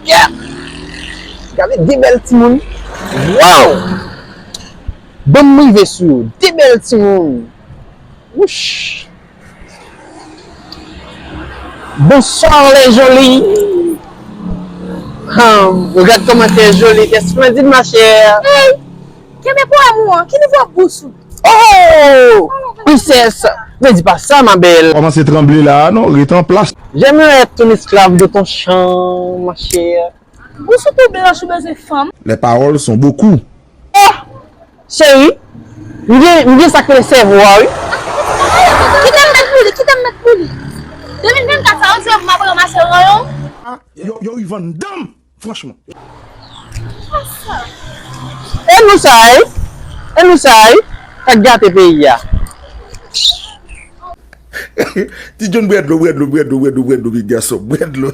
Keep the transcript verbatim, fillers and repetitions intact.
Yeah! Gade de bèl timoun. Wow! Ban m rive sou yo. De bèl timoun. Wouch! Bonsoir les jolies. Hum, regarde comment t'es jolie, t'es splendide, ma chère. Hey, kenbe pwèm ou an, ki nivo bous ou? Oh! Princesse, ne dis pas ça, ma belle. Kòmanse tranble la a non, rete an plas. J'aimerais être ton esclave de ton champ, ma chère. Bous ou tou blanch ou bezwen fanm? Les paroles sont beaucoup. Oh! Cheri, m gen, m gen sa k rele sèvo a, wi. Kite m mèt pou li, kite m mèt pou li. De mil vennkat sa, on dirè pou m ap ranmase ranyon. Yo, yo, Ivan dam, franchman. E nou sa, wi? E nou sa, wi? K ap gate peyi a. Ti John, bwè dlo, bwè dlo, bwè dlo, bwè dlo, bwè dlo, big gason, bwè dlo.